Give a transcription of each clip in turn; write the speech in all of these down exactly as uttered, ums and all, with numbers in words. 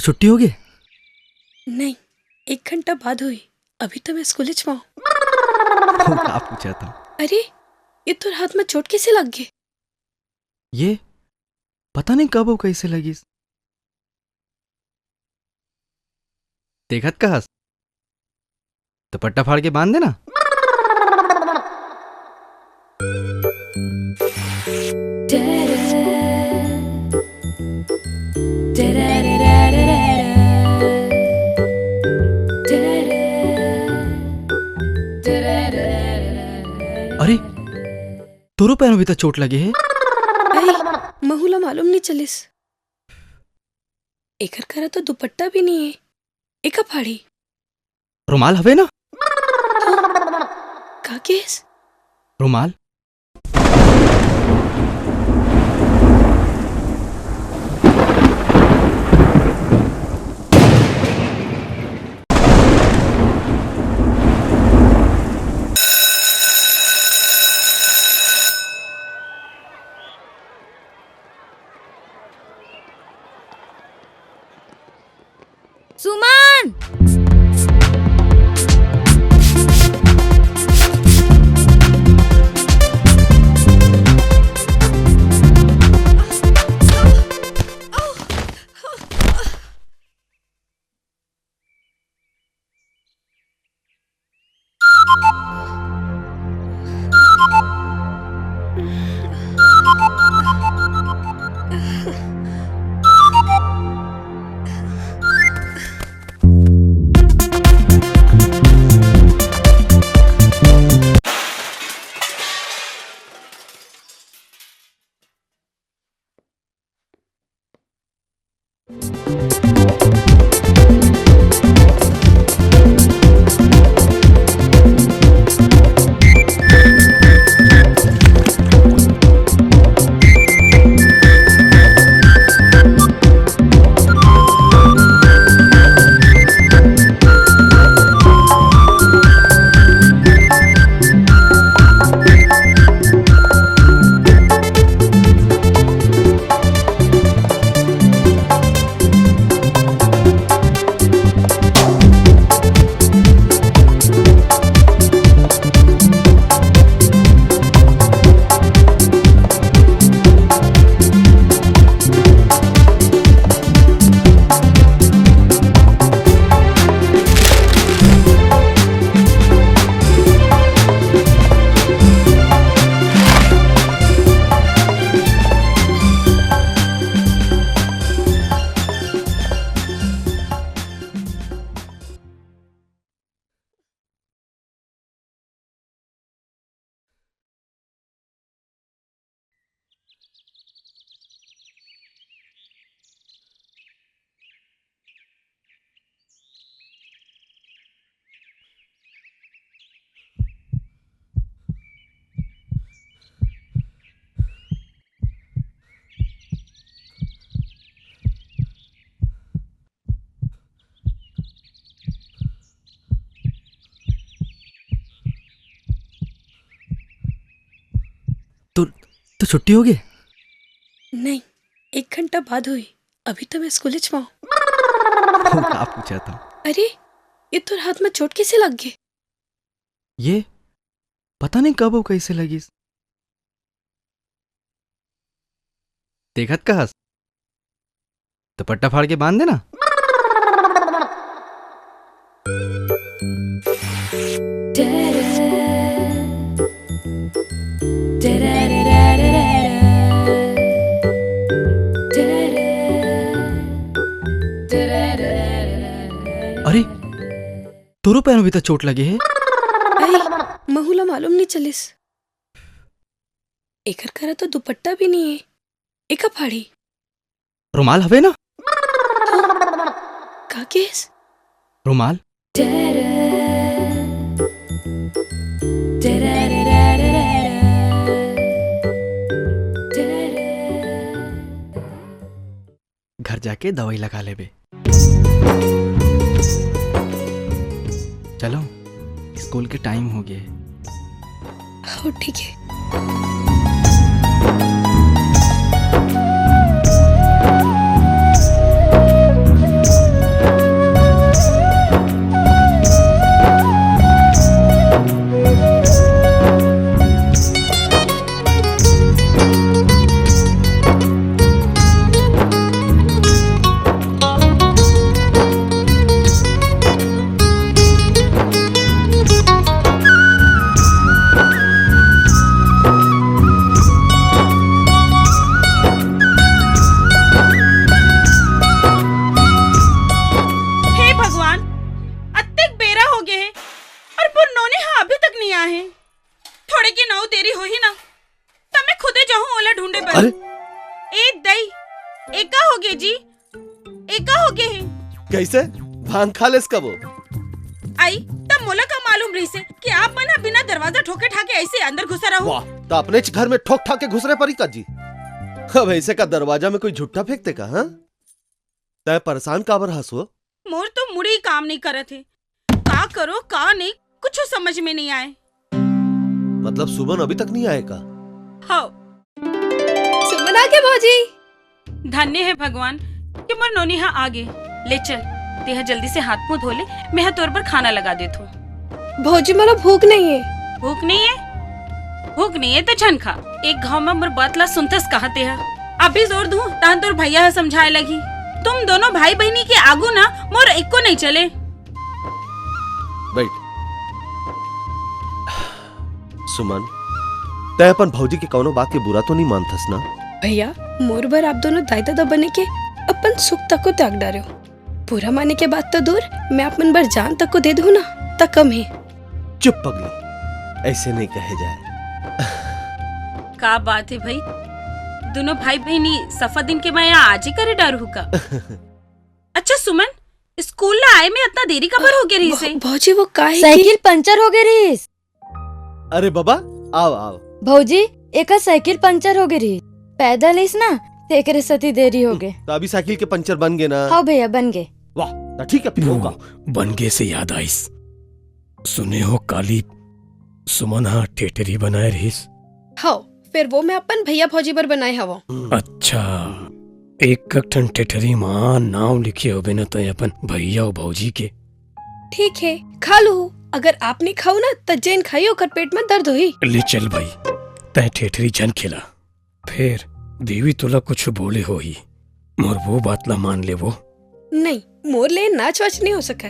छुट्टी होगे? नहीं, एक घंटा बाद होही। अभी तो मैं स्कूल च हूँ। वो का पूछत हंव? अरे, ये तोर हाथ में चोट कैसे लग गए? ये पता नहीं कब वो कैसे लगिस। देखत का हस? दुपट्टा फाड़ के बांध देना। अरे, तोरो पैर में भी तो चोट लगे हे। अरे, महू ला मालूम नहीं चलिस। एकर करा तो दुपट्टा भी नहीं है। एका फाड़ी। रुमाल हवे ना? का केस? रुमाल। सुमन! तो, तो छुट्टी होगे? नहीं, एक घंटा बाद होही। अभी तो मैं स्कूल च हूँ। वो का पूछत हंव? अरे, ये तोर हाथ में चोट कैसे लग गए? ये पता नहीं कब वो कैसे लगिस। देखत का हस? दुपट्टा फाड़ के बांध देना। अरे, तोरो पैर में भी तो चोट लगे हे। अरे, महू ला मालूम नहीं चलिस। एकर करा तो दुपट्टा भी नहीं है। एका फाड़ी। रुमाल हवे ना? का केस? रुमाल। घर जाके दवाई लगा लेबे। चलो, स्कूल के टाइम हो गए। हो, ठीक है। हे, थोड़े के नौ देरी होही ना, त मैं खुदे जाहूं ओला ढूंढे बर। अरे! ए दई, एका होगे जी, एका होगे हे। कैसे? भांग खा लेस कबो? आई, त मोला का मालूम रहिसे कि आप मन ह बिना दरवाजा ठोके ठाके ऐसे अंदर घुसा रहो? वाह, त अपनेच घर में ठोक ठाके घुसरे परी का जी? अब ऐसे का दरवाजा में कोई झुट्ठा फेंकते का, हाँ? तै परेशान काबर हस वो? मोर तो मुड़ी काम नहीं करत हे। का करो, का नहीं, कुछ समझ में नहीं आए। मतलब सुमन अभी तक नहीं आए का? हव। सुमन आगे भौजी। धन्य हे भगवान कि मोर नोनी ह आगे। ले चल, तेहा जल्दी से हाथ मुंह धो ले, मैं ह तोर बर खाना लगा देथों। भौजी, मोला भूख नहीं हे। भूख नहीं हे? भूख नहीं हे त झन खा। एक घाव म मोर बात ला सुनथस कहा तेहा? अभी जोर दूं, तहन तोर भैया ह समझाए लगही। तुम दोनों भाई बहिनी के आगू ना मोर एको नहीं चले। बैठ। सुमन, तै अपन भौजी के कौनो बात के बुरा तो नहीं मानथस ना? भैया, मोर बर आप दोनों दाई ददा बने के अपन सुख तको त्याग डारे हो। बुरा माने के बात तो दूर, मैं आप मन बर जान तको दे दूं ना, त कम हे। चुप पगली, ऐसे नहीं कहे जाए। का बात हे भाई, दोनों भाई बहिनी सफा दिन के मया आज ही करे डारहू का? अच्छा सुमन, स्कूल ला आए में इतना देरी काबर हो गया रहिसे? भौ-, भौजी, वो का हे कि साइकिल पंचर हो गए रहिस। अरे बाबा, आव, आव। भौजी, एकर साइकिल पंचर हो गे रहिस। पैदल आइस ना, तेकरे सेती देरी हो गे। त अभी साइकिल के पंचर बन गे ना? हाँ भैया, बन गे। वाह, त ठीक हे, फिर होगा। बन गे से याद आइस। सुने हो काली, सुमन हा ठेठरी बनाए रहिस। हाँ, फिर वो मैं अपन भैया भौजी बर बनाए हवं। अच्छा, एक एक ठन ठेठरी मा नाव लिखे होबे ना तय अपन भैया अउ भौजी के। ठीक हे, खा लू। अगर आप नहीं खाऊ ना, त जेन खाई ओकर पेट में दर्द होही। ले चल भाई, तय ठेठरी झन खेला। फेर देवी तोला कुछ बोले होही, मोर वो बात ला मान ले वो। नहीं, मोर ले नाच वाच नहीं हो सके।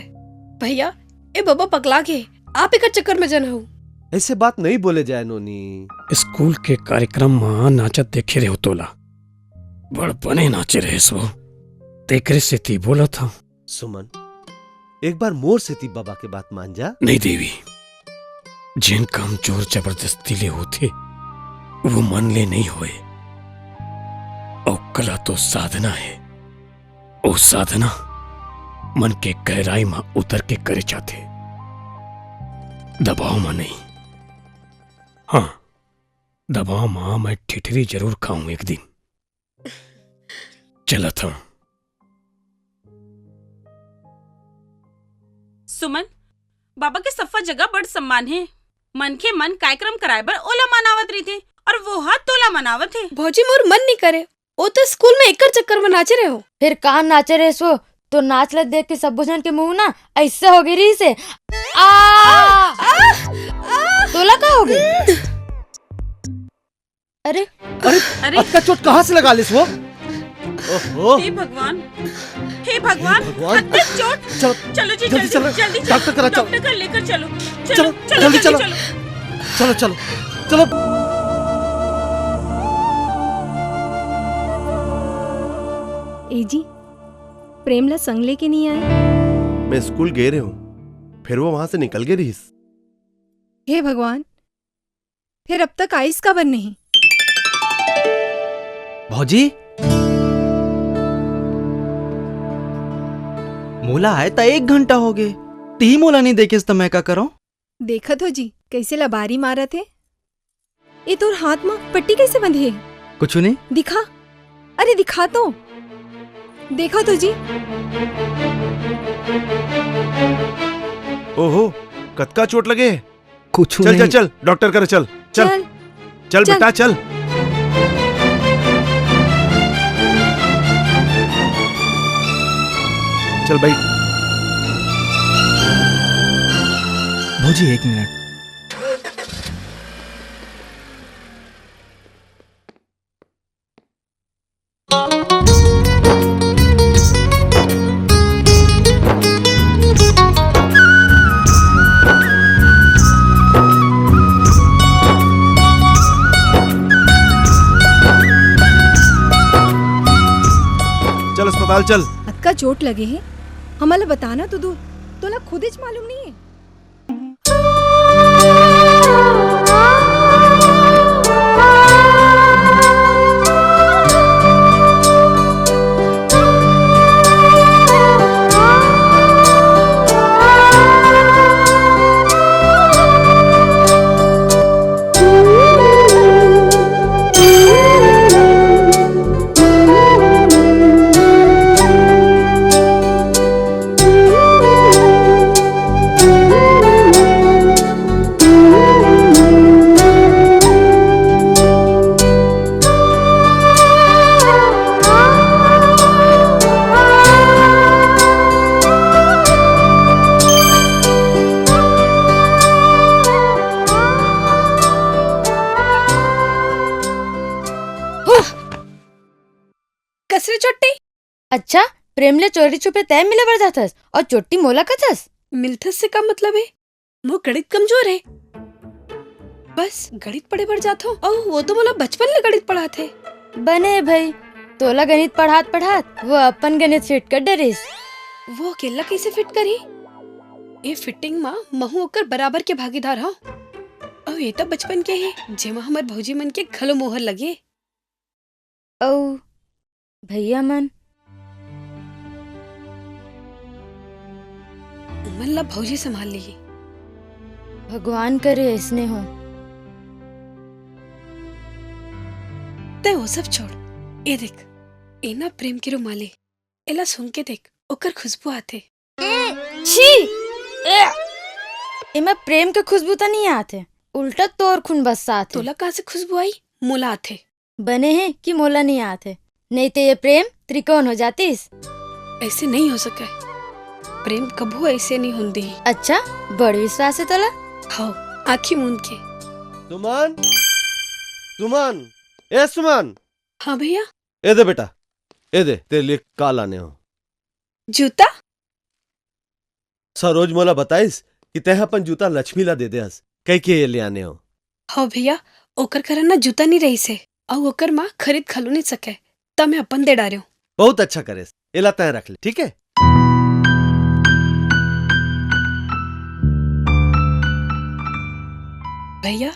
भैया, ए बाबा पगला गे, आप एकर चक्कर में जन हो। ऐसे बात नहीं बोले जाए नोनी। स्कूल के कार्यक्रम मा नाचत देखे रहे हो तोला, बड़ बने नाचे रहे सो, तेकरे सेती बोला था। सुमन, एक बार मोर सेती बाबा के बात मान जा। नहीं देवी, जेन काम जोर जबरदस्ती ले होथे, वो मन ले नहीं होए। अउ कला तो साधना हे। ओ साधना मन के गहराई म उतर के करे जाथे, दबाव म नहीं। हाँ, दबाव म मैं ठिठरी जरूर खाऊं एक दिन। चलत हूं। सुमन, बाबा के सफा जगह बड़ सम्मान हे। मनखे मन कार्यक्रम कराए बर ओला मनावत रहिथे अउ वो ह तोला मनावत हे। भौजी, मोर मन नहीं करे। ओ तो स्कूल में एकर चक्कर में नाचे रहे हो। फिर कहाँ नाचे रहे सो? तो नाच ल देख के सब झन के मुंह ना ऐसे हो गई रही से। आ! आ! आ! तोला का हो गई? अरे, अरे, अरे! अतका चोट कहाँ से लगा लिस वो? ओहो! हे भगवान, हे भगवान, हे भगवान! अतका चोट! चलो, चलो जी, जल्दी जल्दी, चलो। जल्दी चलो। डॉक्टर करा चलो। डॉक्टर कर लेकर चलो। चलो, चलो, चलो, जल्दी जल्दी चलो। चलो। चलो, चलो, चलो। ए जी, प्रेम ला संग लेके नहीं आए? मैं स्कूल गे रहे हूँ, फिर वो वहां से निकल गे रहिस। हे भगवान, फिर अब तक आइस काबर नहीं? भौजी, मोला आए त एक घंटा हो गे, ती मोला नहीं देखेस त मैं का करूं? देखत हो जी, कैसे लबारी मारत हे। ए तोर हाथ म पट्टी कैसे बंधे हे? कुछ नहीं। दिखा, अरे दिखा तो। देखत हो जी। ओहो, कतका चोट लगे हे। कुछ चल, नहीं। चल, चल, डॉक्टर करा चल, चल। चल। चल चल। बेटा, चल। चल बैठ। भौजी, एक मिनट। चल अस्पताल चल। अतका चोट लगे हे, हमला बताना तो दूर, तोला खुदेच मालूम नहीं हे। चोट्टी। अच्छा, प्रेम ले चोरी छुपे तैं मिले बर जाथस अउ चोट्टी मोला कथस? मिलथस से का मतलब हे? मोर गणित कमजोर हे। बस गणित पढ़े बर जाथों, अउ वो तो मोला बचपन ले गणित पढ़ाथे। बने भई, तोला गणित पढ़ात पढ़ात वो अपन गणित फिट कर डरिस। वो अकेला कैसे फिट करही? ए फिटिंग म महू ओकर बराबर के भागीदार हंव। अउ ये तो बचपन के हे, जेमा हमर भौजी मन के घलो मोहर लगे। अउ भैया मन? मन ला भौजी संभाल लिही। भगवान करे अइसने हो। तैं वो सब छोड़, ए देख, ए ना प्रेम के रुमाल ए, एला सूंघ के देख, ओकर खुशबू आथे। ए, छी! ए! एमा प्रेम के खुशबू त नइ आथे, उल्टा तोर खून बस्साथे। तोला कहाँ से खुशबू आई? मोला आथे। बने हे कि मोला नइ आथे, नइ ते ये प्रेम त्रिकोण हो जातिस। ऐसे नहीं हो सके, प्रेम कभू ऐसे नहीं होन दिही। अच्छा, बड़ विश्वास हे तोला। हव, आँखी मूंद के। सुमन, सुमन, ए सुमन। हाँ भैया। ए दे बेटा, ए दे, तेरे लिए का लाने हो। जूता? सरोज मोला बताइस कि तैं ह अपन जूता लक्ष्मी ला दे दे हस, कहिके ये ले आने हो। हव भैया, ओकर करा ना जूता नइ रहिस हे, अउ ओकर माँ खरीद घलो नइ सके, त मैं अपन दे डारेंव। बहुत अच्छा करेस, एला तैं रख ले, ठीक हे? भैया,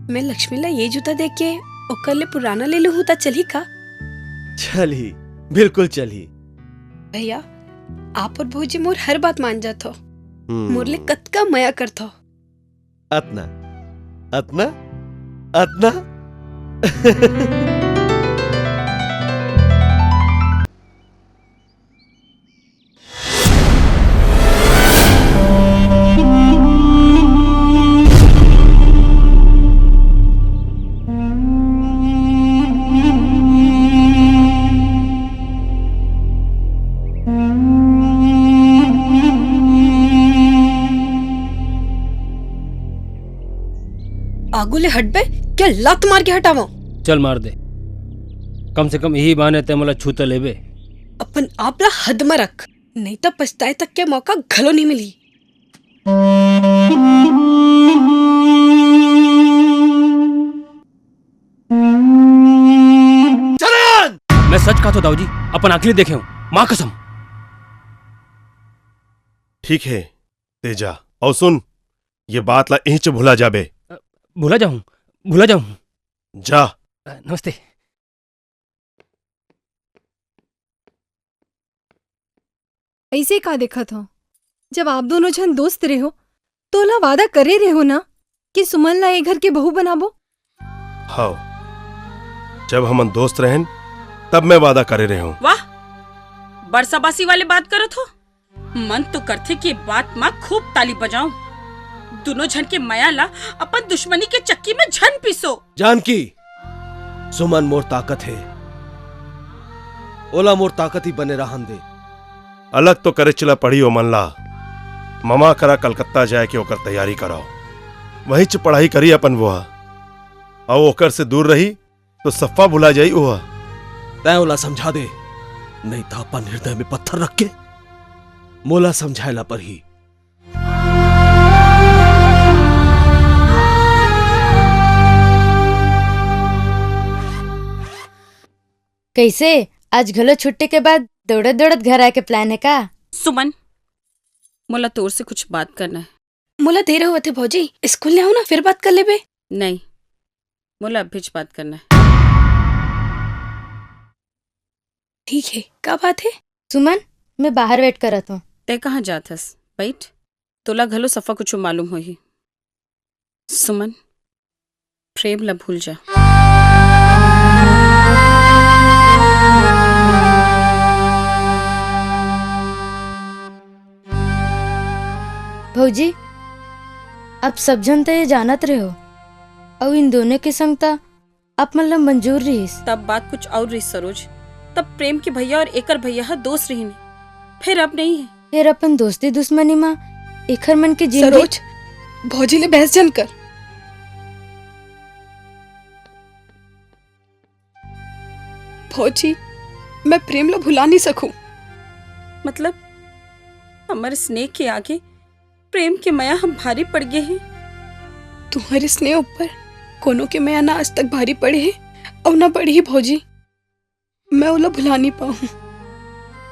मैं लक्ष्मी ला ये जूता दे के ओकर ले पुराना ले लूहूँ त चलही का? चलही, बिल्कुल चलही। भैया, आप अउ भौजी मोर हर बात मान जाथव। हम्म। मोर ले कतका मया करथव। अतना, अतना, अतना। आगू ले हटबे, के लात मार के हटावंव। चल मार दे, कम से कम इही बहाने तैं मोला छू त लेबे। अपन आप ला हद म रख, नइ त पछताए तक के मौका घलो नइ मिलही। चरण! मैं सच कहत हंव दाऊ जी, अपन आँखी ले देखे हंव, माँ कसम। ठीक हे, तें जा। अउ सुन, ये बात ला इहीं च भुला जाबे। अ, भुला जाहूँ, भुला जाहूँ। जा। अ, नमस्ते। अइसे का देखत हव? जब आप दूनों झन दोस्त रेहेव, त ओला वादा करे रेहेव ना कि सुमन ला ए घर के बहू बनाबो? हव, जब हमन दोस्त रहेन, तब मैं वादा करे रेहेंव। वाह, बरसाबासी वाले बात करत हो। मन तो करथे कि बात म खूब ताली बजाऊं, दूनों झन के मया ला अपन दुश्मनी के चक्की में झन पीसो। जानकी, सुमन मोर ताकत हे, ओला मोर ताकत ही बने रहन दे। अलग तो करेच ला पड़ी ओमन ला। ममा करा कलकत्ता जाए के ओकर तैयारी कराओ, वहींच पढ़ाई करी अपन वो ह। अउ ओकर से दूर रही तो सफ्फा भुला जाई ओह। तैं ओला समझा दे, नइ त अपन हृदय में पत्थर रख के मोला समझाए ला परही। कइसे, आज घलो छुट्टी के बाद दौड़त-दौड़त घर आए के plan हे का? सुमन, मोला तोर से कुछ बात करना हे। मोला देर होवत हे भौजी, स्कूल ले आहूं ना, फिर बात कर लेबे। नहीं, मोला अभीच बात करना हे। ठीक हे, का बात हे? सुमन, मैं बाहर wait करत हंव। तैं कहाँ जात हस? बइठ, तोला घलो सफा कुछु मालूम होही। सुमन, प्रेम ला भूल जा। भौजी, अब सब झन त ये जानत रेहेव, अउ इन दोनों के संग त आप मन ला मंजूर रिहिस। तब बात कुछ अउ रिहिस सरोज। तब प्रेम के भैया अउ एकर भैया ह दोस्त रिहिन हे, फेर अब नइ हे। फेर अपन दोस्ती दुश्मनी म एखर मन के जिंदगी सरोज, भौजी ले बहस झन कर। भौजी, मैं प्रेम ला भुला नहीं सकूं। मतलब, हमर स्नेह के आगे प्रेम के मया हम भारी पड़ गे हे। तुम्हारे स्नेह ऊपर कोनो के मया ना आज तक भारी पड़े हे, अउ ना पड़ही भौजी। मैं ओला भुला नहीं पाऊं।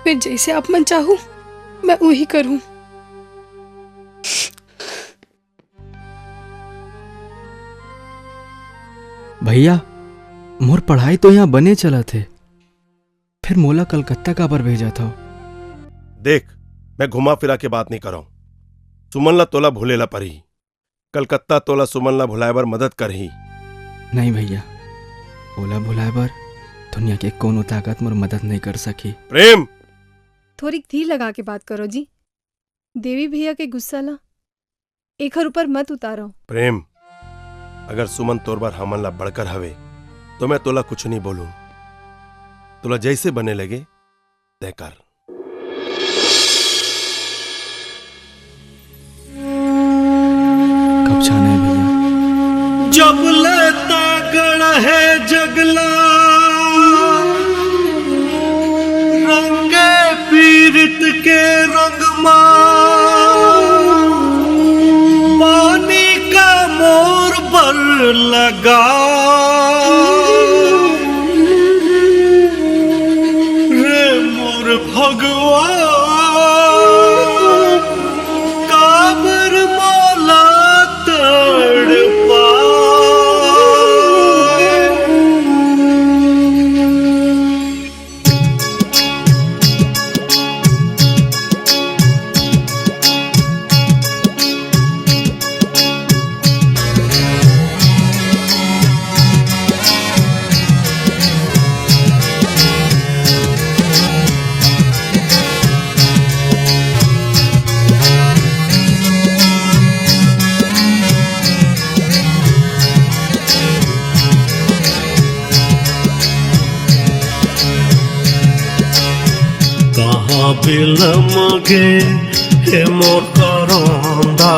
फिर जैसे आप मन चाहू, मैं वही करूं। भैया, मोर पढ़ाई तो यहाँ बने चलत हे, फिर मोला कलकत्ता काबर भेजत हव? देख, मैं घुमा फिरा के बात नहीं करव। सुमन ला तोला भूले ला परही। कलकत्ता तोला सुमन ला भुलाए बर मदद करही। नहीं भैया, ओला भुलाए बर दुनिया के कोनो ताकत मोर मदद नहीं कर सकही। प्रेम! थोरिक धीर लगा के बात करो जी। देवी भैया के गुस्सा ला एखर ऊपर मत उतारो। प्रेम, अगर सुमन तोर बर हमन ला बढ़कर हवे, तो मैं तोला कुछ नहीं बोलूं। तोला जैसे बने लगे, तय कर। कब जाना है भैया? जब ले तागड़ है जगला, रंगे पीरित के रंग मा, पानी का मोर बर लगा। रे मोर भगवान, काबर मोला तड़पाए। कहाँ बिलम गे हे मोर करौंदा,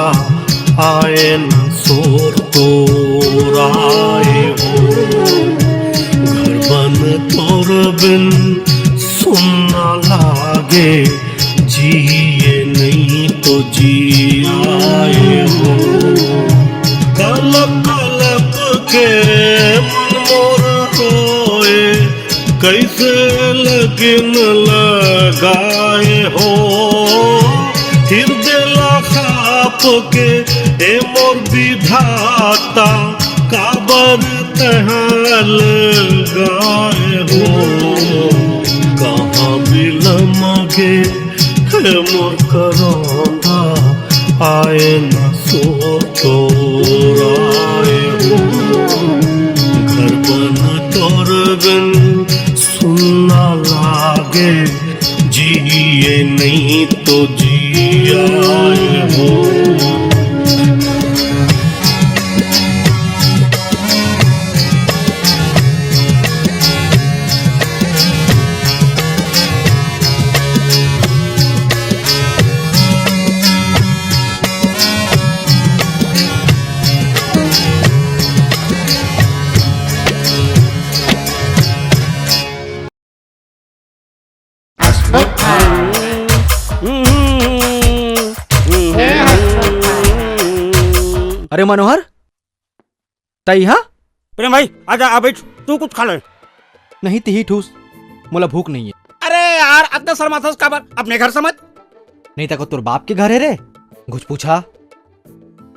आए न सोर तोर आए हो। घर बन तोर बिन सुन्ना लागे, जिए नहीं तो जियाए हो। कलप कलप के मन मोर रोए, कैसे लगिन लगाए हो। हृदय ला खाप के ए मोर विधाता, काबर तहल गाए हो। कहाँ बिलम गे हे मोर करौंदा, आए न सोर तोर आए हो। घर बन तोर बिन सुन्ना लागे, जिए नहीं तो जियाए हो। अरे मनोहर, तई हा? प्रेम भाई, आजा, आ बैठ, तू कुछ खा ले। नहीं, तिही ठूस, मोला भूख नहीं है। अरे यार, अतना शर्माथस काबर? अपने घर समझ। नहीं तको तोर बाप के घर है रे, कुछ पूछा।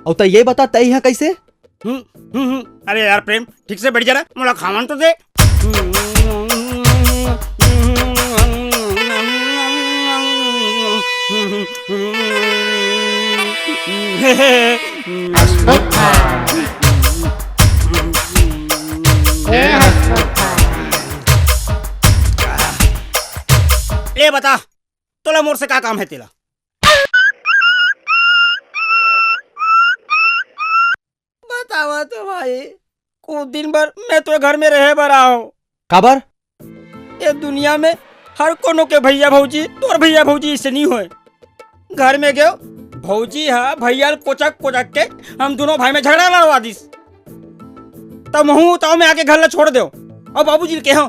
और तई ये बता, तई हा कैसे? हम्म, हम्म, हम्म। अरे यार प्रेम, ठीक से बैठ जा रे, मोला खावन तो दे। ले बता, तोला मोर से का काम है तेला? बतावा तो भाई, कुछ दिन बर मैं तोर घर में रहे बर आव। काबर? ये दुनिया में हर कोनो के भैया भौजी तोर भैया भौजी से नहीं होय। घर में गयो, भौजी हा भैया ल कोचक कोचक के हम दोनों भाई में झगड़ा लड़वा दिस। तब महू ताव में आके घर ला छोड़ देव। और बाबूजी ल कहो,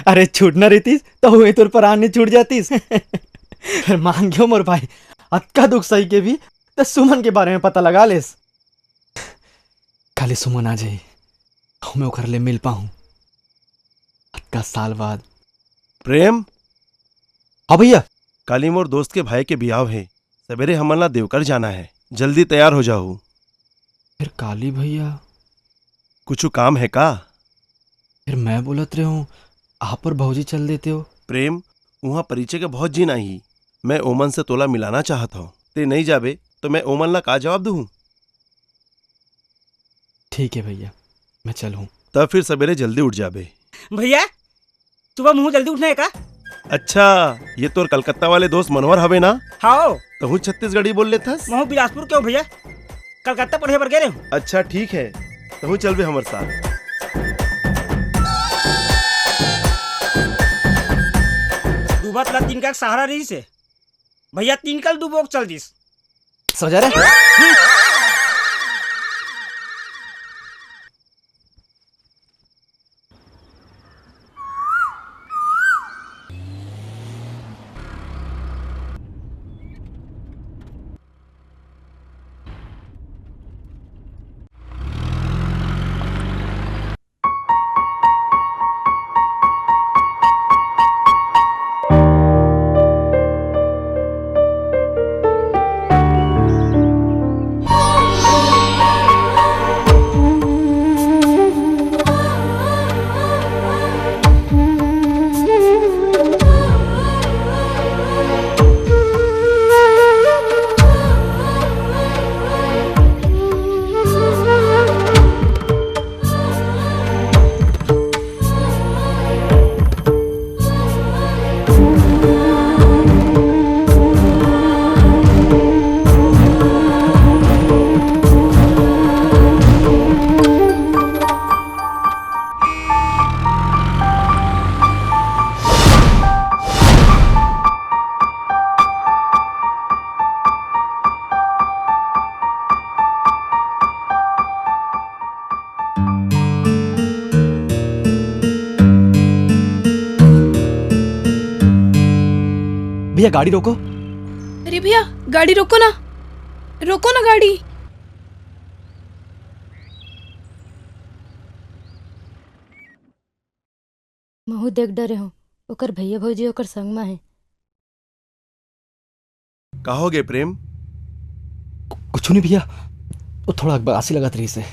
अरे, छूटना रहितिस त उहें तोर परान नइ छूट जातिस। फेर मान गेंव मोर भाई, अतका दुख सही के भी त सुमन के बारे में पता लगा लेस। काली सुमन आ जाही, अउ मैं ओकर ले मिल पाहूं। अतका साल बाद। प्रेम। हाँ भैया। काली मोर दोस्त के भाई के बिहाव हे, सबेरे हमन ला देवकर जाना हे, जल्दी तैयार हो जाहू। फेर काली भैया। कुछु काम हे का? फेर मैं बोलत रहेंव, आप अउ भौजी चल देतेव। प्रेम, उहां परिचय के बहुत झिन आही, मैं ओमन से तोला मिलाना चाहत हंव। तें नइ जाबे त मैं ओमन ला का जवाब दूहूं? ठीक हे भैया, मैं चलहूं। त फेर सबेरे जल्दी उठ जाबे। भैया, सुबह महूं जल्दी उठना हे का? अच्छा, ये तोर कलकत्ता वाले दोस्त मनोहर हवे ना? हाव। तहूं छत्तीसगढ़ी बोल लेथस? महूं बिलासपुर के हंव भैया, कलकत्ता पढ़े बर गे रहेंव। अच्छा, ठीक हे, तहूं चलबे हमर साथ। डूबत ला तिनका के सहारा रहिस हे भैया, तिनका ल डूबो के चल दिस। समझा रे? भैया, गाड़ी रोको। अरे भैया, गाड़ी रोको ना, रोको ना गाड़ी। महूं देख डरे हंव, ओकर भैया भौजी ओकर संग म हे। का होगे प्रेम? कु-, कुछु नहीं भैया, वो थोड़ा बवासी लगत रहिस हे।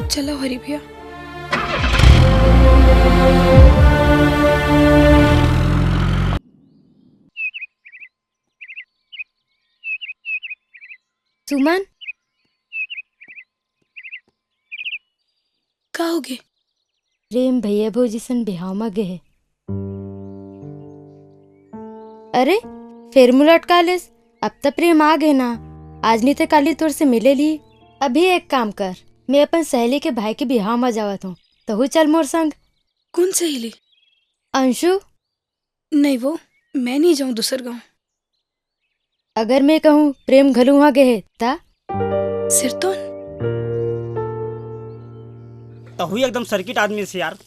चलो हरी भैया। सुमन, का होगे? प्रेम भैया भौजी सन बिहाव म गे हे। अरे, फेर मुंह लटका लेस। अब त प्रेम आ गे ना, आज नइ ते काली तोर से मिले लिही। अभी एक काम कर, मैं अपन सहेली के भाई के बिहाव म जावत हंव, तहूं चल मोर संग। कोन सहेली? अंशु। नहीं वो, मैं नइ जांव दूसर गांव। अगर मैं कहूं प्रेम घलो उहां गे हे त? सिरतोन। तहूं एकदम सर्किट आदमी हस यार।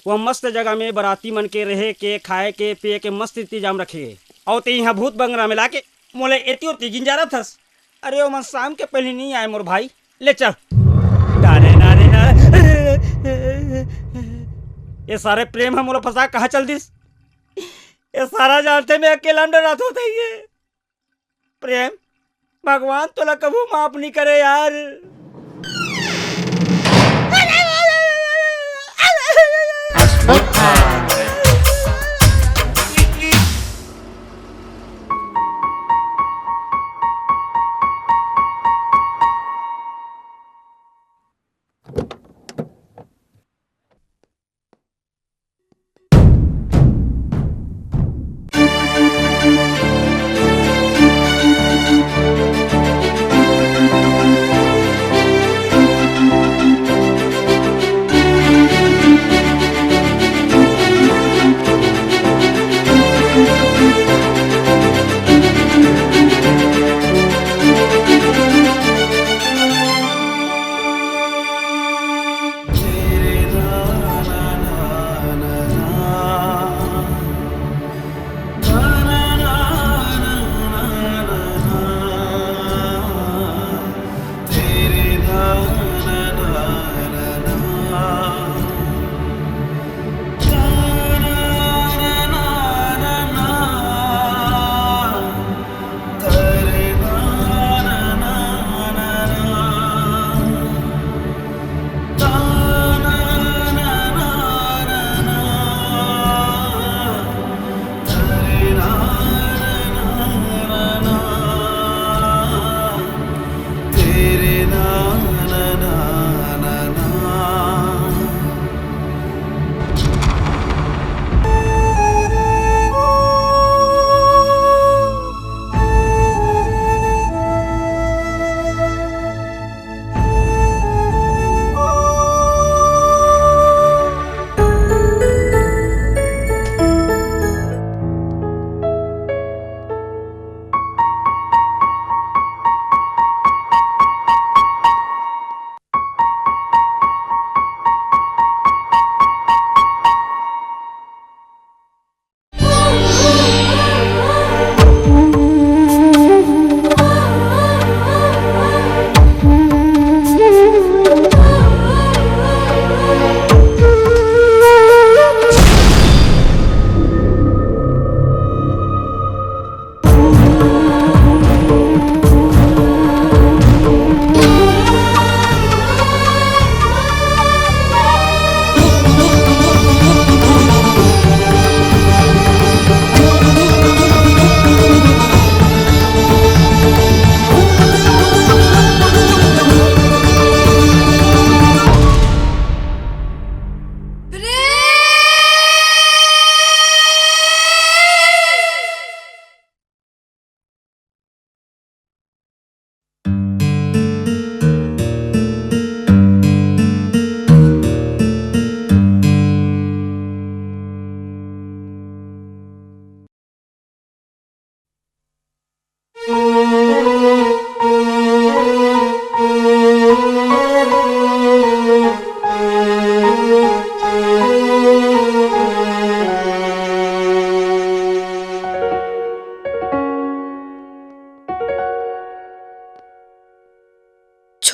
वो मस्त जगह में बराती मन के रहे के, खाए के, पिए के मस्त इंतजाम रखे हे। अउ तें इहां भूत बंगला में लाके मोला एती ओती गिंजारत हस। अरे ओमन शाम के पहली नइ आए मोर भाई, ले चल। डारे, डारे, डारे। ये सारे प्रेम ह मोला फंसा कहां चल दिस? ये सारा जानथे मैं अकेला में डरात होत हे ये। प्रेम, भगवान तोला कभू माफ नइ करे यार।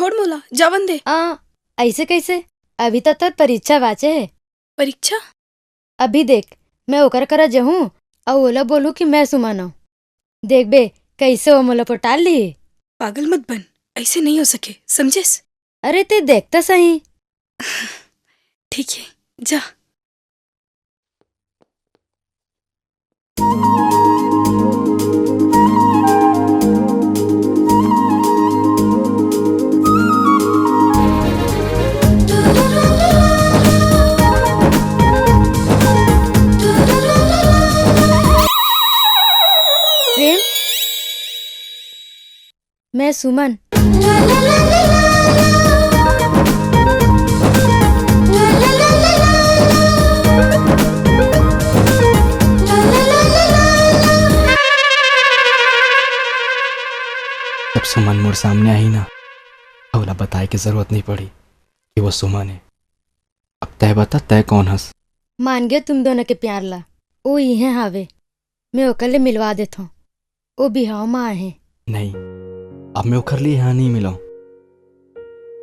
छोड़ मोला, जावन दे। आ, अइसे कइसे? अभी त तोर परीक्षा बाचे हे। परीक्षा? अभी देख, मैं ओकर करा जहूँ अउ ओला बोलूँ कि मैं सुमन हँव। देखबे, कइसे वो मोला पटाल लिही। पागल मत बन, अइसे नइ हो सके, समझेस? अरे, तें देख त सही। ठीक हे, जा। प्रेम, मैं सुमन। जब सुमन मोर सामने आही ना, त ओला बताए के जरूरत नइ पड़ी कि वो सुमन हे। अब तैं बता, तैं कोन हस? मान गेंव तुम दोनों के प्यार ला। ओ इहें हावे, मैं ओकर ले मिलवा देथों। ओ बिहाव म आहे। नहीं, अब मैं ओकर ले इहाँ नइ मिलों।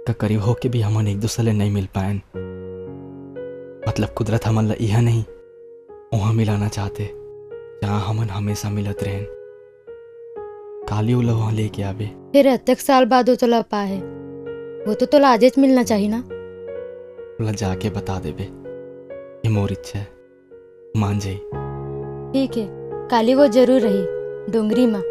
का करीब होके भी हमन एक दूसर ले नइ मिल पाएन। मतलब कुदरत हमन ला इहाँ नहीं, उहाँ मिलाना चाहथे, जहाँ हमन हमेशा मिलत रहेन। काली ओला उहाँ लेके आबे। फेर अतेक साल बाद ओ तोला पाहे, वो तो तोला आजेच मिलना चाही ना। ओला जाके बता देबे, ये मोर इच्छा हे। मान जाही। ठीक हे, काली वो जरूर आही, डोंगरी म।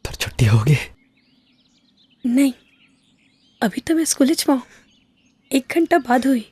तोर छुट्टी होगे? नहीं, अभी तो मैं स्कूल च हूँ। एक घंटा बाद होही।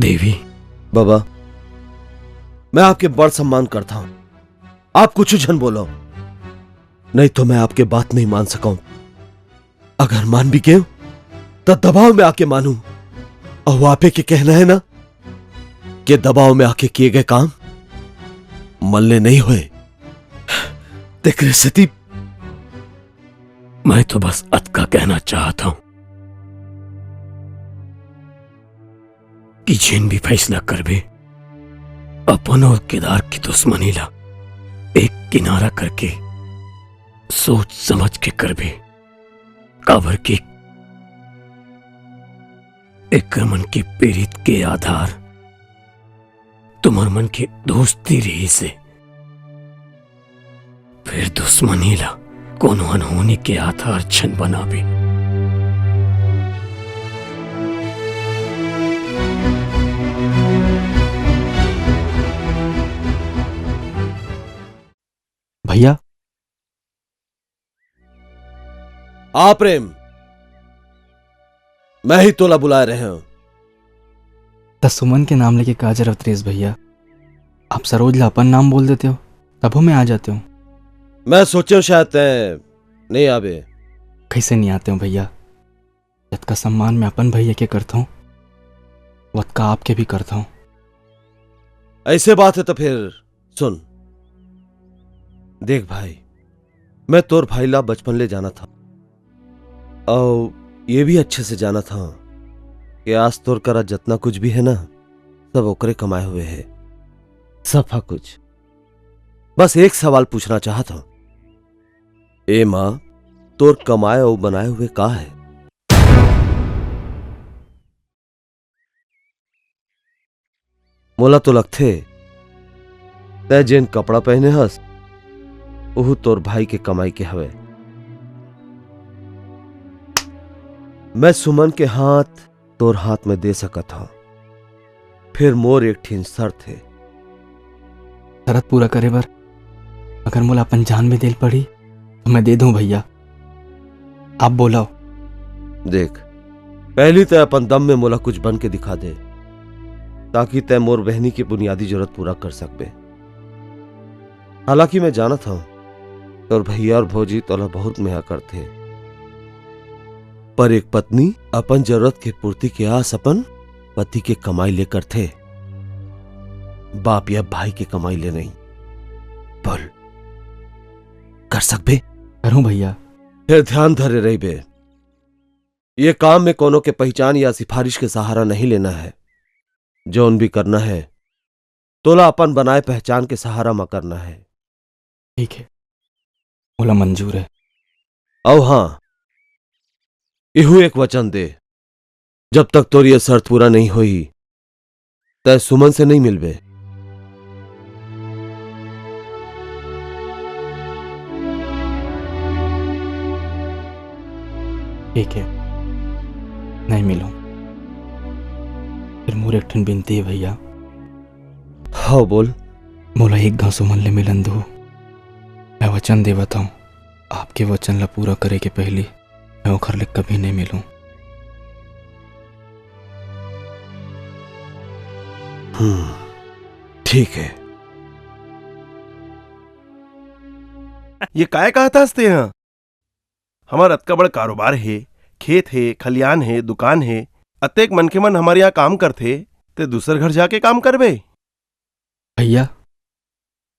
देवी। बाबा, मैं आपके बड़ सम्मान करता हूं, आप कुछ झन बोलो, नहीं तो मैं आपके बात नहीं मान सकूं। अगर मान भी गए, तो दबाव में आके मानू। और आपे के कहना है ना कि दबाव में आके किए गए काम मल्ले नहीं हुए। तेकरे सेती मैं तो बस अतका कहना चाहत हूं कि जेन भी फैसला करबे, अपन और केदार की दुश्मनी ला एक किनारा करके सोच समझ के करबे, काबर कि एकर मन के पीड़ित के आधार तुम्हर मन के दोस्ती रहिसे, फिर दुश्मनी ला कोनो अनहोनी के आधार झन बनाबे। भैया। आ प्रेम, मैं ही तोला बुलाए रहे हूं। त सुमन के नाम लेके का जरूरत रहिस भैया? आप सरोज ला अपन नाम बोल देते हो, तभो मैं आ जाते हूँ। मैं सोचे हूँ शायद तैं नहीं आबे। कैसे नहीं आते हो भैया? जतका सम्मान मैं अपन भैया के करता हूँ, वतका आपके भी करता हूँ। ऐसे बात है तो फिर सुन, देख भाई, मैं तोर भाई ला बचपन ले जानत हंव, अउ ये भी अच्छे से जानत हंव कि आज तोर करा जतना कुछ भी है ना, सब ओकरे कमाए हुए है, सफा कुछ। बस एक सवाल पूछना चाहत हंव, ए माँ, तोर कमाए अउ बनाए हुए का है? मोला तो लगथे, तैं जेन कपड़ा पहने हस, ओहू तोर भाई के कमाई के हवय। मैं सुमन के हाथ तोर हाथ में दे सकत हंव, फेर मोर एक ठिन शर्त हे। शरत पूरा करे बर अगर मोला अपन जान भी देल पड़ही, तो मैं दे दूं भैया। आप बोलव। देख, पहली तैं अपन दम में मोला कुछ बन के दिखा दे, ताकि तैं मोर बहनी की बुनियादी जरूरत पूरा कर सकबे। हालांकि मैं जानत हंव, तोर भैया और भौजी तोला बहुत मया करथे, पर एक पत्नी अपन जरूरत के पूर्ति के आस अपन पति के कमाई ले करथे, बाप या भाई के कमाई ले नहीं। बोल, कर सकबे? करूं भैया। फेर ध्यान धरे रहिबे, ये काम में कोनो के पहिचान या सिफारिश के सहारा नहीं लेना है। जौन भी करना है, तोला अपन बनाए पहचान के सहारा म करना है। ठीक है, मोला मंजूर है। अउ हां, इहू एक वचन दे, जब तक तोर ये शर्त पूरा नहीं होही, तैं सुमन से नहीं मिलबे। ठीक है, नहीं मिलूं। फेर मोर एक ठन बिनती है भैया। हव, बोल। मोला एक घांव सुमन ले मिलन दू। मैं वचन देवत हंव, आपके वचन ला पूरा करे के पहिली मैं ओखर ले कभी नहीं मिलूं। हम्म, ठीक है। ये काय कहत हस तें हा? हमर अतका बड़ कारोबार हे, खेत हे, खलियान हे, दुकान हे, अतेक मनखे मन हमर यहाँ काम करथे, तें दूसर घर जाके काम करबे? भैया,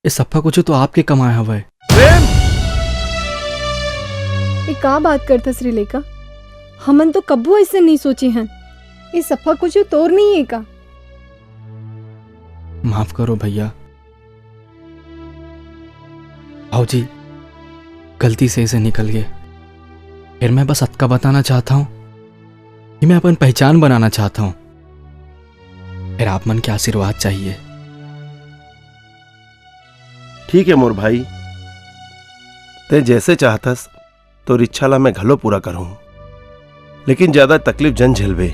ये सफा कुछु तो आपके कमाए हवय। प्रेम! ये का बात करथस रे लइका? हमन तो कभू अइसे नइ सोचे हन। ये सफा कुछु तोर नइ हे का? माफ करो भैया। भौजी, गलती से अइसे निकल गे। फेर मैं बस अतका बताना चाहत हंव कि मैं अपन पहिचान बनाना चाहत हंव। फेर आप मन के आशीर्वाद चाहिए। ठीक हे मोर भाई, तें जइसे चाहथस, तोर इच्छा ला मैं घलो पूरा करहूं, लेकिन ज्यादा तकलीफ झन झेलबे।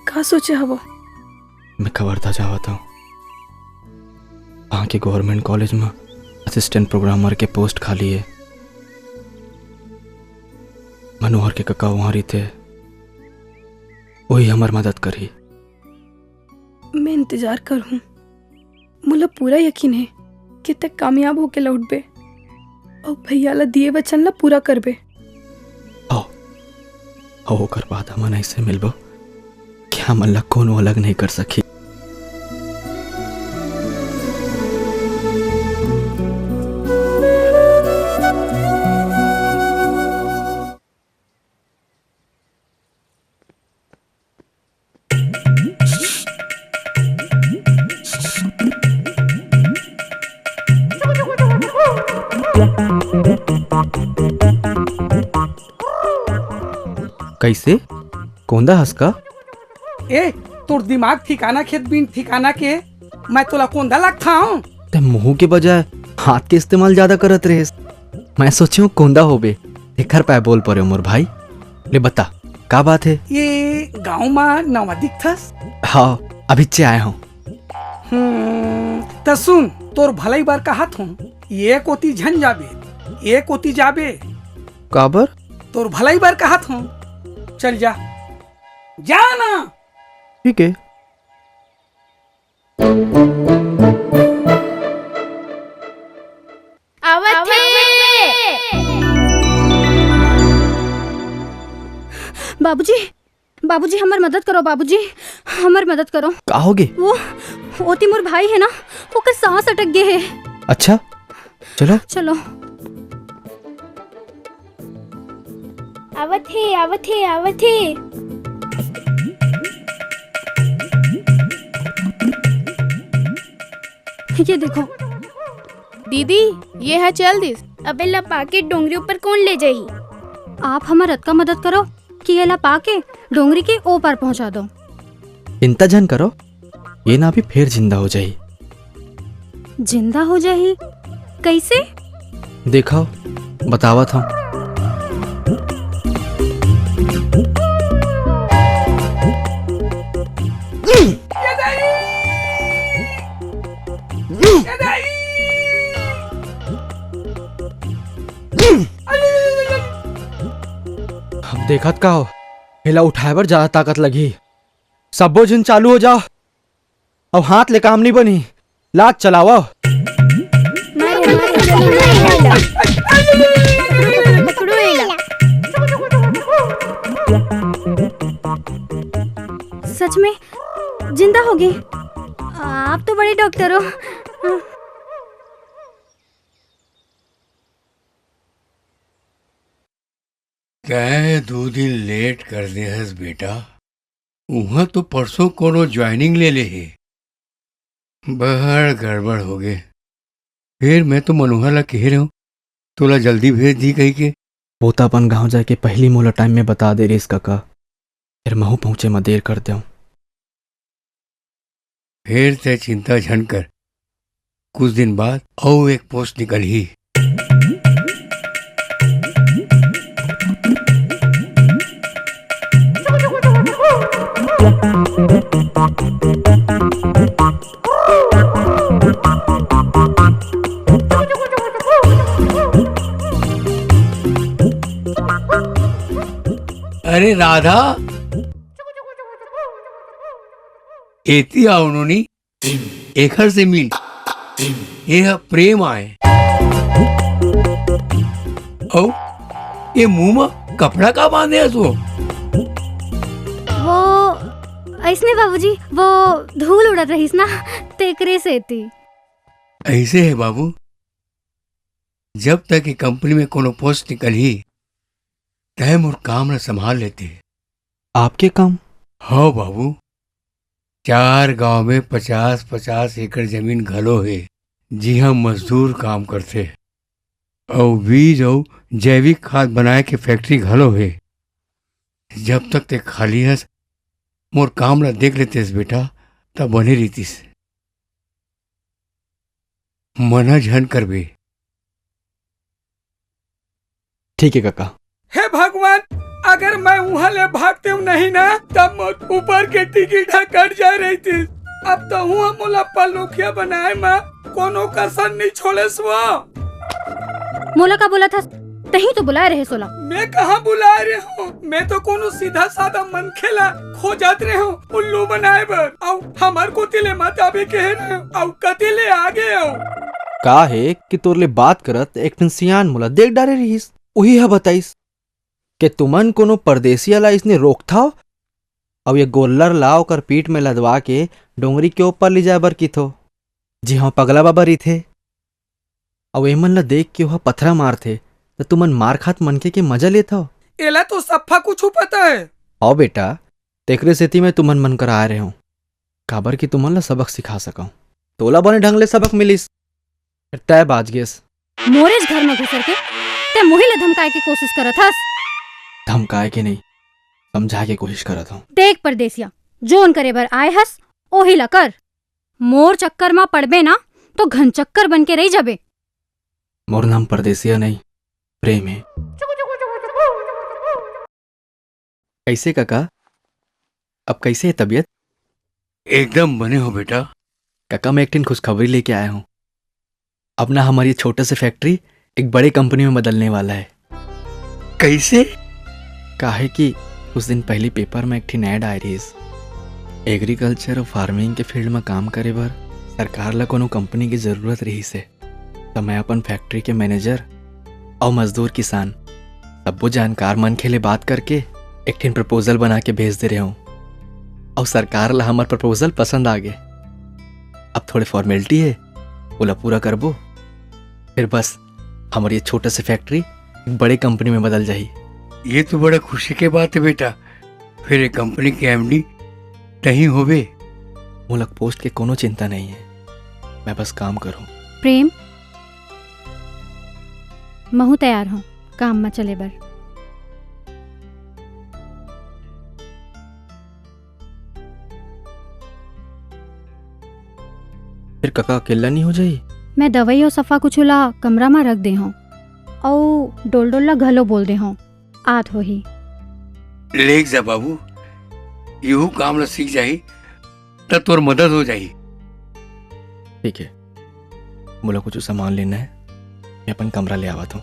का सोचे हवव? मैं कवर्धा जावत हूँ। वहाँ के गवर्नमेंट कॉलेज में असिस्टेंट प्रोग्रामर के पोस्ट खाली है। मनोहर के कका वहाँ रहिथे, वही हमर मदद करही। मैं इंतजार करहूँ। मोला पूरा यकीन हे कि तैं कामयाब होके लौटबे अउ भैया ला दिए वचन ला पूरा करबे। हव, हव, ओकर बाद हमन अइसे मिलबो कि हमन ला कोनो अलग नइ कर सकही। कइसे? कोंदा हस का? ए, तोर दिमाग ठिकाना खेत बिन ठिकाना के, मैं तोला कोंदा लगथंव? तैं मुंह के बजाय हाथ के इस्तेमाल जादा करत रहेस। मैं सोचेंव कोंदा होबे, तेखर पाय बोल परेंव मोर भाई। ले बता, का बात हे? ए गांव मा नवा दिखथस? हव, अभिच्चे आय हंव। हम्म, त सुन, तोर भलई बर कहत हंव, ए कोती झन जाबे, ए कोती जाबे। काबर? तोर भलई बर कहत हंव, चल जा, जा ना। ठीक हे। आवत हे। बाबूजी, बाबूजी, हमर मदद करो बाबूजी, हमर मदद करो। का होगे? वो, ओती मोर भाई हे ना, ओकर सांस अटक गे हे। अच्छा, चलो। चलो। आवत हे, आवत हे, आवत हे। ये देखो। दीदी, ये ह चल दिस। अब एला पाके डोंगरी ऊपर कोन ले जाही? आप हमर अतका मदद करो कि एला पाके डोंगरी के ओ पार पहुंचा दो। चिंता झन करो, ये ना अभी फेर जिंदा हो जाही। जिंदा हो जाही? कइसे? देखव, बतावत हंव। अब देखत का हो, एला उठाए बर जादा ताकत लगही। सब्बो झिन चालू हो जाव। अब हाथ ले काम नइ बनही, लात चलावव। मारो, मारो, मारो, मारो। पकड़ो एला। सच में जिंदा हो गे। आप तो बड़े डॉक्टर हो। तैं दू दिन लेट कर दे हस बेटा। उहाँ तो परसों कोनो ज्वाइनिंग ले ले हे। बड़ गड़बड़ हो गे। फेर मैं तो मनोहर ला कहे रहेंव, तोला जल्दी भेज दी कहिके। वो तो अपन गांव जाके पहिली मोला टाइम में बता दे रिहिस कका, फेर महूं पहुंचे म देर कर देंव। फेर तैं चिंता झन कर, कुछ दिन बाद अउ एक पोस्ट निकलही। अरे राधा, एती आव नोनी, एखर से मिल। ये ह प्रेम आय। अउ ये मुंह म कपड़ा का बांधे हस वो? वो अइसने बाबूजी, वो धूल उड़त रहिस ना, तेकरे सेती। अइसे हे बाबू, जब तक ये कंपनी में कोनो पोस्ट निकलही, तैं मोर काम ल संभाल लेते। आपके काम? हव बाबू, चार गांव में पचास पचास एकड़ जमीन घलो हे, जिहां मजदूर काम करथे, अउ बीज अउ जैविक खाद बनाए के फैक्ट्री घलो हे। जब तक तैं खाली हस, मोर काम ल देख लेतेस बेटा, त बने रहितिस। मना झन करबे। ठीक हे कका। हे भगवान, अगर मैं उहाँ ले भागतेंव नहीं ना, तब मोर ऊपर के टिकट ह कट जाए रहितिस। अब तहूँ ह मोला परलोकिया बनाए म कोनो कसर नइ छोड़ेस वो। मोला का बोलत हस? तहीं तो बुलाए रहे सोला। मैं कहाँ बुलाए रहे हूँ? मैं तो कोनो सीधा साधा मनखे ला खोजत रहे हूँ उल्लू बनाए बर। अउ हमर कोती ले मत आबे कहे रहे हूँ। अउ कती ले आगे हूँ। का हे कि तोर ले बात करत एक ठन सियान मोला देख डारे रिहिस। उही ह बताइस के तुमन कोनो परदेसिया ला इसने रोकथव अउ ये गोल्लर ला ओकर पीठ में लदवा के डोंगरी के ऊपर ले जाए बर किथो, जिहां पगला बाबा रहिथे। अउ एमन ला देख के ओहा पथरा मारथे, त तुमन मार खात मनखे के मजा लेथव। एला तो सफ्फा कुछु पता हे। हव बेटा, तेकरे सेती मैं तुमन मन करा आए रहे हूँ, काबर कि तुमन ला सबक सिखा सकंव। तोला बने ढंग ले सबक मिलिस, फेर तैं बाज गेस। मोरेच घर म घुसर के तैं मुही ला धमकाए के कोशिश करत हस। धमकाए के नहीं, समझाए के कोशिश करत हूँ। देख परदेसिया, जोन करे बर आए हस, ओही ला कर। मोर चक्कर म पड़बे ना, तो घनचक्कर बन के रह जाबे। मोर नाम परदेसिया नहीं, प्रेम हे। कैसे काका, अब कैसे हे तबीयत? एकदम बने हो बेटा। काका, मैं एक ठिन खुशखबरी लेके आया हूँ। अब ना हमारी ये छोटे से फैक्ट्री एक बड़े कंपनी में बदलने वाला है। कैसे? काहे कि कुछ दिन पहले पेपर में एक ठिन ऐड आए रहिस, एग्रीकल्चर और फार्मिंग के फील्ड में काम करे बर सरकार ला कोनो कंपनी की जरूरत रहिस हे। त मैं अपन फैक्ट्री के मैनेजर अउ मजदूर किसान सब्बो जानकार मनखे ले बात करके एक ठिन प्रपोजल बना के भेज दे रहे हूँ। अउ सरकार ला हमर प्रपोजल पसंद आ गे। अब थोड़े फॉर्मेलिटी हे, ओला पूरा करबो, फिर बस हमर ये छोटा से फैक्ट्री एक बड़े कंपनी में बदल जाही। ये तो बड़ा खुशी के बात हे बेटा, फिर ये कंपनी के एमडी तहीं होबे। मोला पोस्ट के कोनो चिंता नहीं हे, मैं बस काम करूँ। प्रेम, महूँ तैयार हूँ काम म चले बर। फिर कका अकेला नहीं हो जाही? मैं दवाई अउ सफा कुछु ला कमरा म रख दे हूँ, अउ डोलडोल ला घलो बोल दे हूँ, आत होही। लेग जा बाबू, यहू काम ला सीख जाही, त तोर मदद हो जाही। ठीक हे, मोला कुछ सामान लेना हे, मैं अपन कमरा ले आवत हूँ।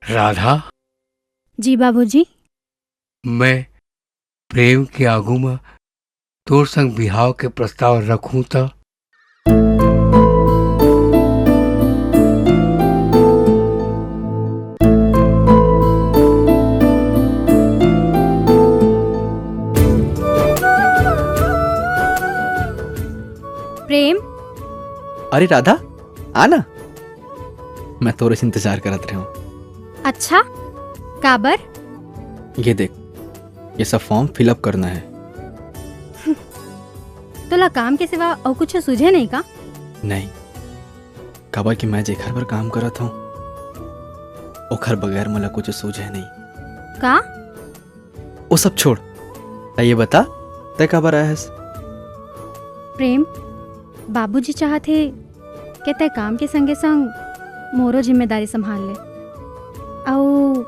राधा। जी बाबूजी। मैं प्रेम के आगू म तोर संग बिहाव के प्रस्ताव रखूं त? प्रेम। अरे राधा, आ ना, मैं तोरे से इंतजार करत रहे हूँ। अच्छा, काबर? ये देख, ये सब फॉर्म फिलअप करना हे। तोला काम के सिवा अउ कुछ सूझे नहीं का? नहीं, काबर कि मैं जेखर बर काम करत हूँ, ओखर बगैर मोला कुछ सूझे नहीं। का? वो सब छोड़, तै ये बता, तै काबर आए हस? प्रेम, बाबूजी चाहत हे के तै काम के संगे संग मोरो जिम्मेदारी संभाल ले। अउ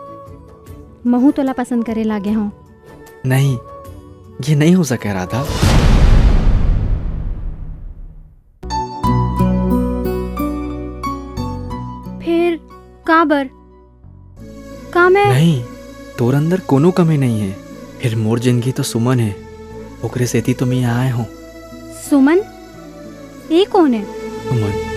महूँ तोला पसंद करे लागे हूँ। नहीं, ये नहीं हो सके राधा। फिर काबर? का मैं नहीं, तोर अंदर कोनो कमी नहीं हे। फिर मोर जिंदगी तो सुमन हे, ओकरे सेती तो मैं आए हूँ। सुमन? ये कोन हे? सुमन।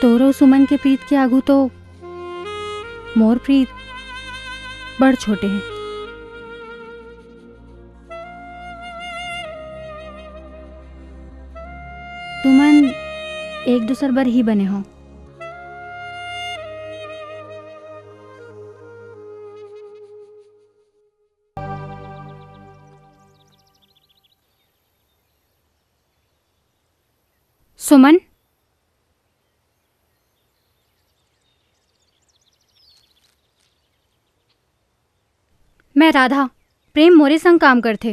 तोर अउ सुमन के प्रीत के आगू तो मोर प्रीत बड़ छोटे हे। तुमन एक दूसर बर ही बने हो। सुमन, मैं राधा। प्रेम मोरे संग काम करथे।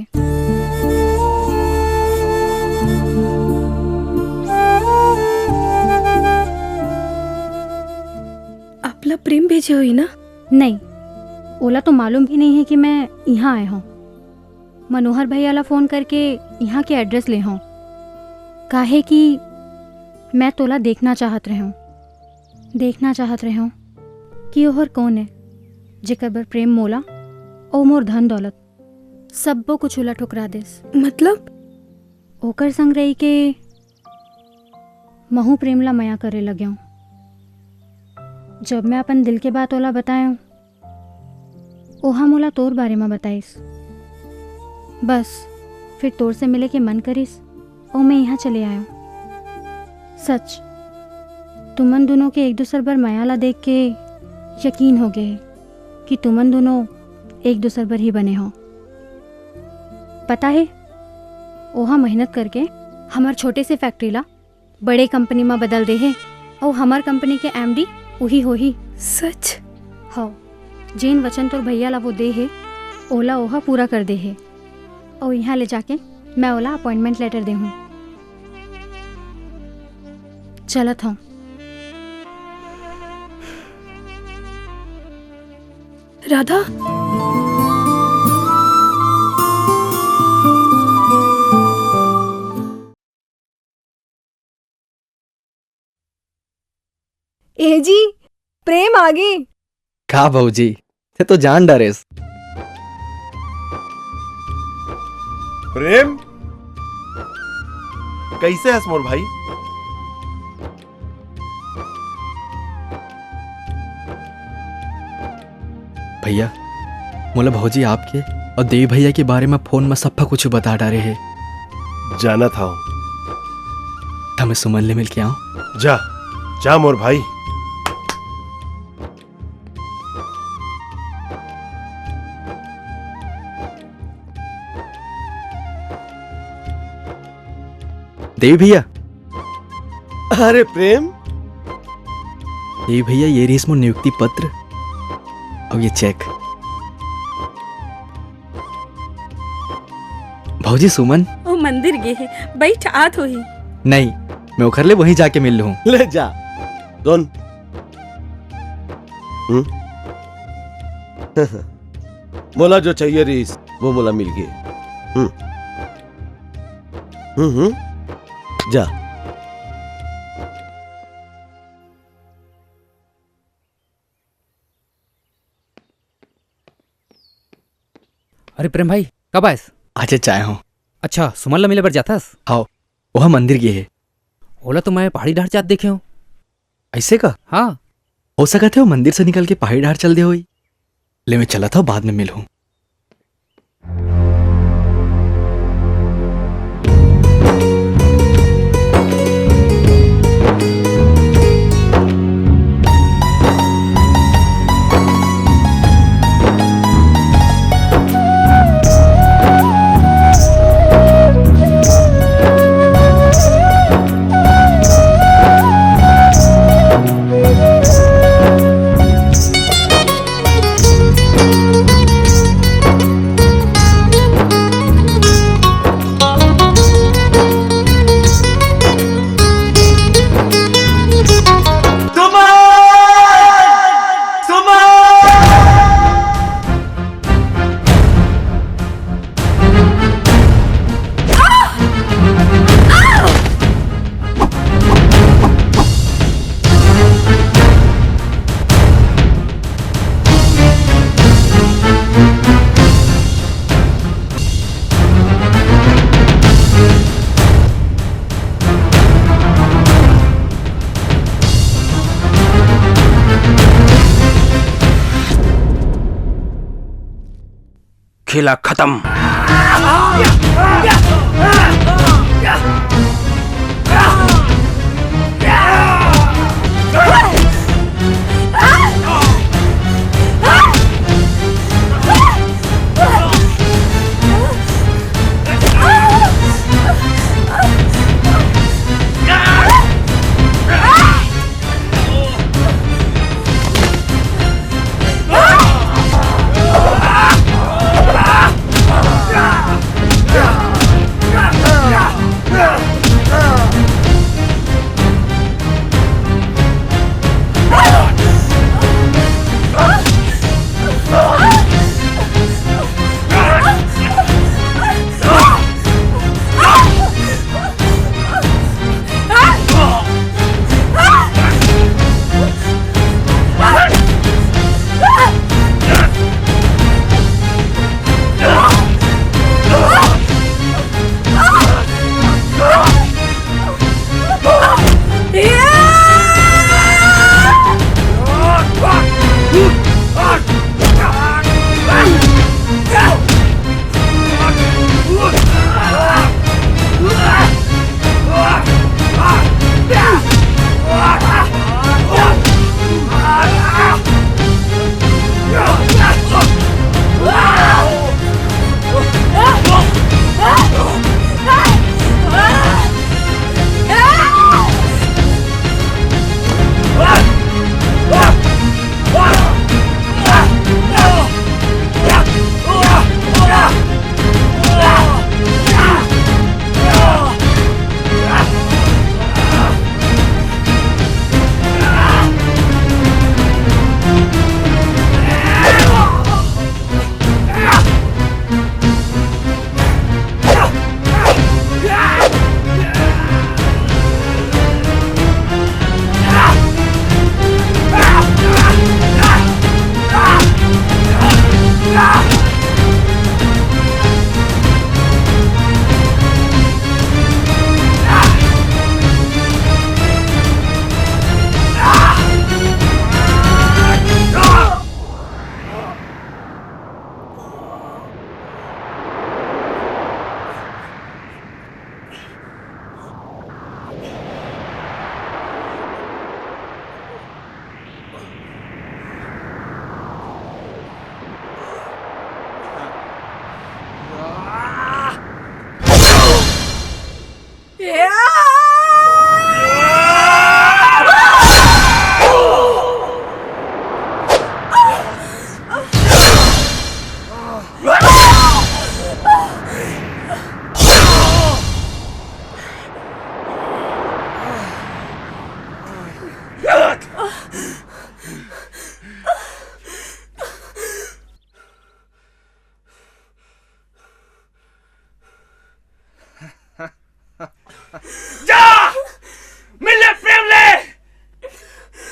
आपला प्रेम भेजे होही ना? नहीं, ओला तो मालूम भी नहीं है कि मैं यहाँ आए हूँ। मनोहर भैया ला फोन करके यहाँ के एड्रेस ले हूँ, काहे कि मैं तोला देखना चाहत रहूँ, देखना चाहत रहूँ कि ओहर कौन है, जेकर बर प्रेम मोला अउ मोर धन दौलत सब्बो कुछ ओला ठुकरा देस। मतलब? ओकर संग रही के महू प्रेम ला मया करे लगेंव। जब मैं अपन दिल के बात ओला बताएंव, ओहा मोला तोर बारे म बताइस। बस, फिर तोर से मिले के मन करिस अउ मैं यहाँ चले आएंव। सच, तुमन दोनों के एक दूसर बर मया ला देख के यकीन हो गए कि तुमन दोनों एक दूसर बर ही बने हो। पता है, ओहा मेहनत करके हमर छोटे से फैक्ट्री ला बड़े कंपनी म बदल दे हे, अउ हमर कंपनी के एमडी उही होही। सच? हव, जेन वचन तोर भैया ला वो दे हे, ओला ओहा पूरा कर दे हे। अउ इहाँ ले जाके मैं ओला अपॉइंटमेंट लेटर दे हूँ। चलत हूँ। राधा। ए जी, प्रेम आगे। का भौजी, ते तो जान डरेस। प्रेम, कैसे हस मोर भाई? भैया, मोला भौजी आपके अउ देवी भैया के बारे म फोन म सफा कुछु बता डारे हे। जानत हव। त मैं सुमन ले मिल के आऊं? जा, जा मोर भाई। देवी भैया। अरे प्रेम। देवी भैया, ये रहिस मोर नियुक्ति पत्र अउ ये चेक। भौजी सुमन। ओ मंदिर गे हे, बइठ आत होही। नहीं, मैं ओखर ले वहीं जाके मिल लूं। ले जा। दोन। हम्म? मोला जो चाहिए रहिस, वो मोला मिल गे। हम्म। हम्म, हम्म। जा। अरे प्रेम भाई, कब आयस? आजे चाय हो। अच्छा, सुमन ला मिले बर जाथस? हाव, ओह मंदिर गे हे। ओला तो मैं पहाड़ी डहर जात देखे हों। ऐसे का? हाँ। हो सकत हे, वो मंदिर से निकल के पहाड़ी डहर चल दे होई। ले, मैं चलत हव, बाद में मिलहूं। खेला खतम।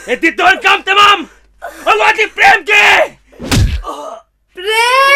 एती तोर काम तमाम। अउ आती प्रेम के। प्रेम।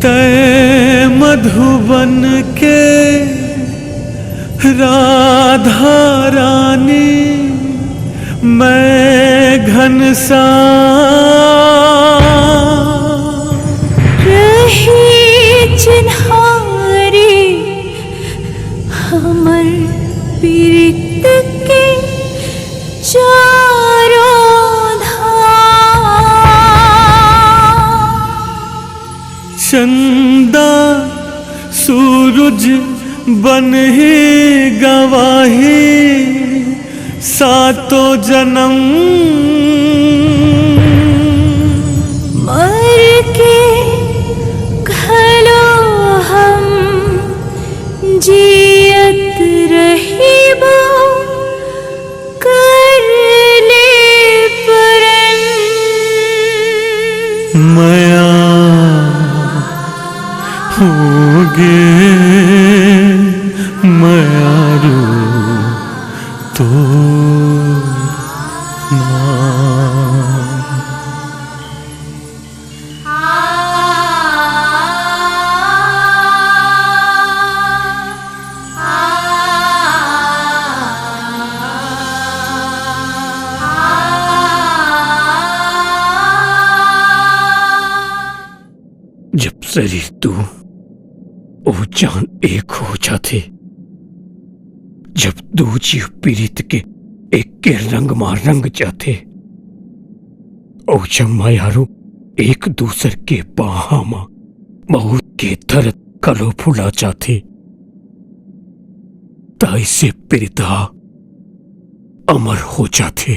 तय मधुबन के राधा रानी, मैं घनश्याम। रही चिन्हारी सूरज बन ही गवाही सातों जन्म। मर के घलो हम जियत रहिबो, कर ले परन। मया होगे मयारू तोर नाम। जब शरीर दू अउ जान एक हो जाथे, जब दू जीव पीरित के एक के रंग मा रंग जाथे, अउ जब मयारू एक दूसर के बाहां मा मउत के दरद घलो भुला जाथे, त अइसे पीरित हा अमर हो जाथे।